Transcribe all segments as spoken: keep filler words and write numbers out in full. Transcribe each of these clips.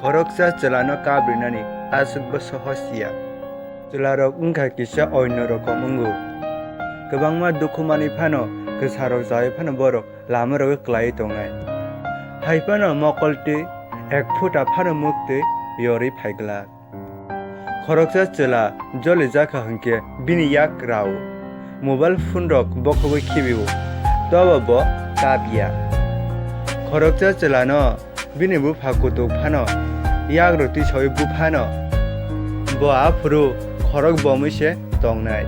Khoroksa chwlano kap rinani aswkbo sohos ya. Chwlarok wngkha kisa oino rokom wngo. Kwbangma dukhu manwi phano, kwsarok chawi phano borok lama rogwi klaiwi tongnai. Hai phano mokol twi ek phuta phano mwktwi yorwi phai glak. Khoroksa chwla joli jakha hwnkhe bini yak rao, mobile phone rok bokhogwi khibio, tobo bo kap ya. Khoroksa chwlano bini bupha kutuk phano yak rw twisawi buphano bo aphuru khorok bomwi se tongnai.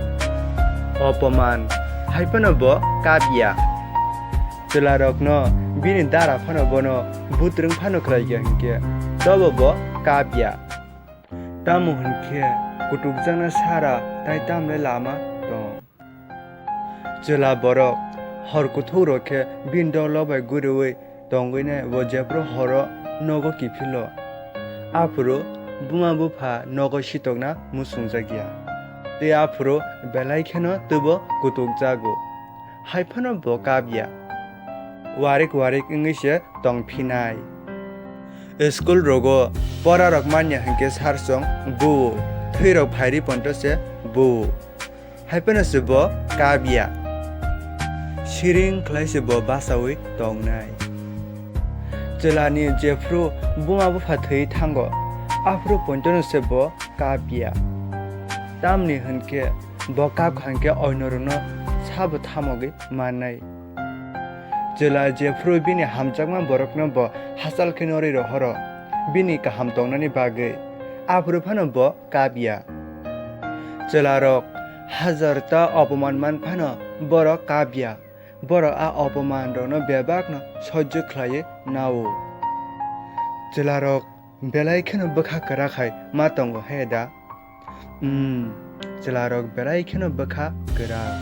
Opoman hai phano bo kap ya. Chwlarokno bini dara phano bono butrwng phano khlai ya hwnkhe, tobo bo kap ya. Tamo hwn khe kutukjakna sara tai tamle lama tong? Chwla borok hor kuthukrok khe bini dolo bai guriui tongwinai bo jephru horo nogo kiphilo. Aphuru buma bupha nogo sitokna muchungjakya. Tei aphuru belai kheno twbo kutukjago. Hai phano bo kap ya. Warik warik wngwi se tong phinai. School rogo pora rok manya hwnkhe sar chwng buo, thwi rok phairi ponto se buo. Hai phano se bo kap ya. Siring khlai se bo bachaui tongnai. Chwlani jephru buma bupha thwi thango, aphuru ponto no se bo kap ya. Tamni hwnkhe bo kap kha hwnkhe oinorokno sabo thamogwi mannai. Chwla jephru bini hamjakma borokno bo hachal khe norwi rohoro, bini kaham tongnani bagwi, aphuru phano bo kap ya. Chwlarok hajar ta opoman man phano borok kap ya, borok a opoman rokno bebakno sojjo khlaiwi nao. Chwlarok belai kheno bwkha kwrak hai ma tongo he da? Umm, chwlarok belai kheno bwkha kwrak.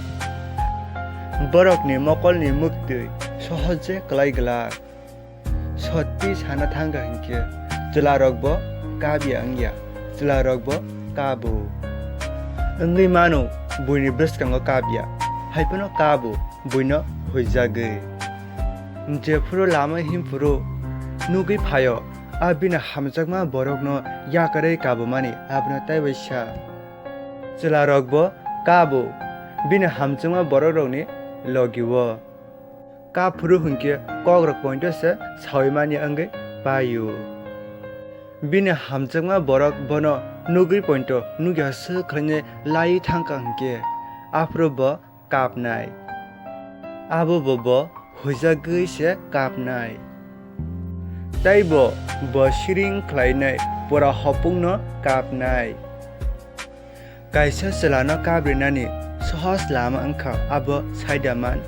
Borokni mokolni mwktwi sohoj je klai glak. Sotwi sana thangkha hinkhe chwlarokbo kap ya wngya, chwlarokbo kabo. Wngwi mano buini bwskango kap ya, hai phano kabo buino huijagwi. Jephuru lama himphuru nugwi phaio, a bini hamjakma borokno yakarwi kabumani abono taibo sa. Chwlarokbo kabo bini hamjakma borokrokni logio. Kaphuru hwnkhe kokrok pointo se saui manya wngwi paio. Bini hamjakma borok bono nugwi pointo nugya swk khlainai laiwi thangkha hwnkhe, aphuru bo kapnai. Abo bo bo huijagwi se kapnai. Tei bo, bo siring khlainai pura hopungno kapnai. Kaisa chwlano kap rinani sohos lama wngkha abo saida man,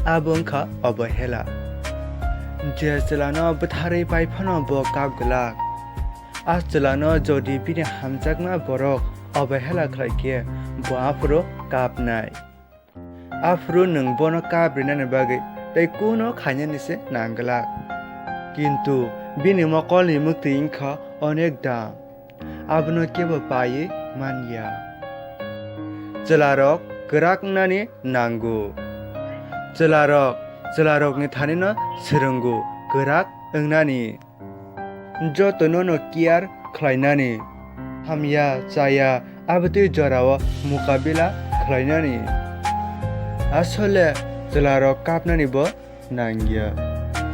abo wngkha obohela. Je chwlano bwtharwi pai phano bo kap glak. A chwlano jodi bini hamjakma borok obohela khlai khe, bo aphuru kapnai. Aphuru nwng bono kap rinani bagwi tei kuno khainani se nang glak. Kintu bini mokolni mwktwi wngkha onek dam. Abono kebo paiwi man ya. Chwlarok kwrak wngnani nango. Chwlarok, chwlarokni thanino swrwngo kwrak wngnani. Jotono no care khlainani, hamya chaya abotwi jorao mukabila khlainani. Asole chwlarok kapnani bo nangya.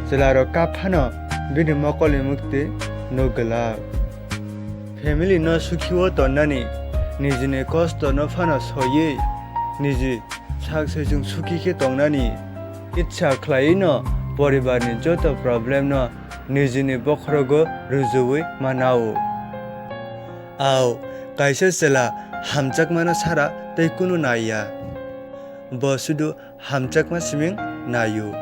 Chwlarok kap phano bini mokolni mwktwi nuk glak. Family no sukhi o tonnani, nijini kosto no phano soiwi, niji sak saichung sukhi khe tongnani itsa khlaiwi no poribar ni joto problem no nijini bokhorogo rujuwi manao. Ao, kaisa chwla hamjakmano sara tei kunu naiya. Bo sudu hamjakma siming naio.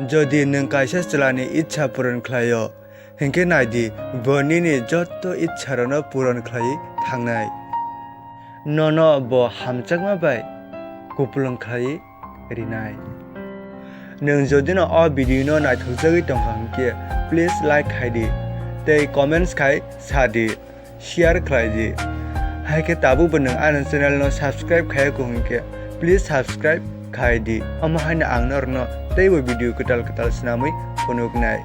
Jodi nwng kaisa chwlani itsa puron khlaio, hinkhe naidi, bo nini jotto itsa rokno puron khlaiwi thangnai. Nono bo hamjakma bai kupulung khlaiwi rinai. Nwng jodi no o video no naithokjagwi tongkha hinkhe, please like khai di tei comments khai sa di, share khlai di. Hai khe tabukbo nwng ani channel no subscribe khaiya kho hinkhe, please subscribe khai di. Omo haino ang norokno teibo video kwtal kwtal swnamwi phunuknai.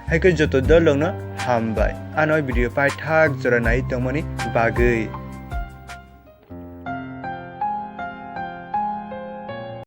Hai khe joto dol rokno Hambai. Ano video paithak jora nai tongmani bagwi.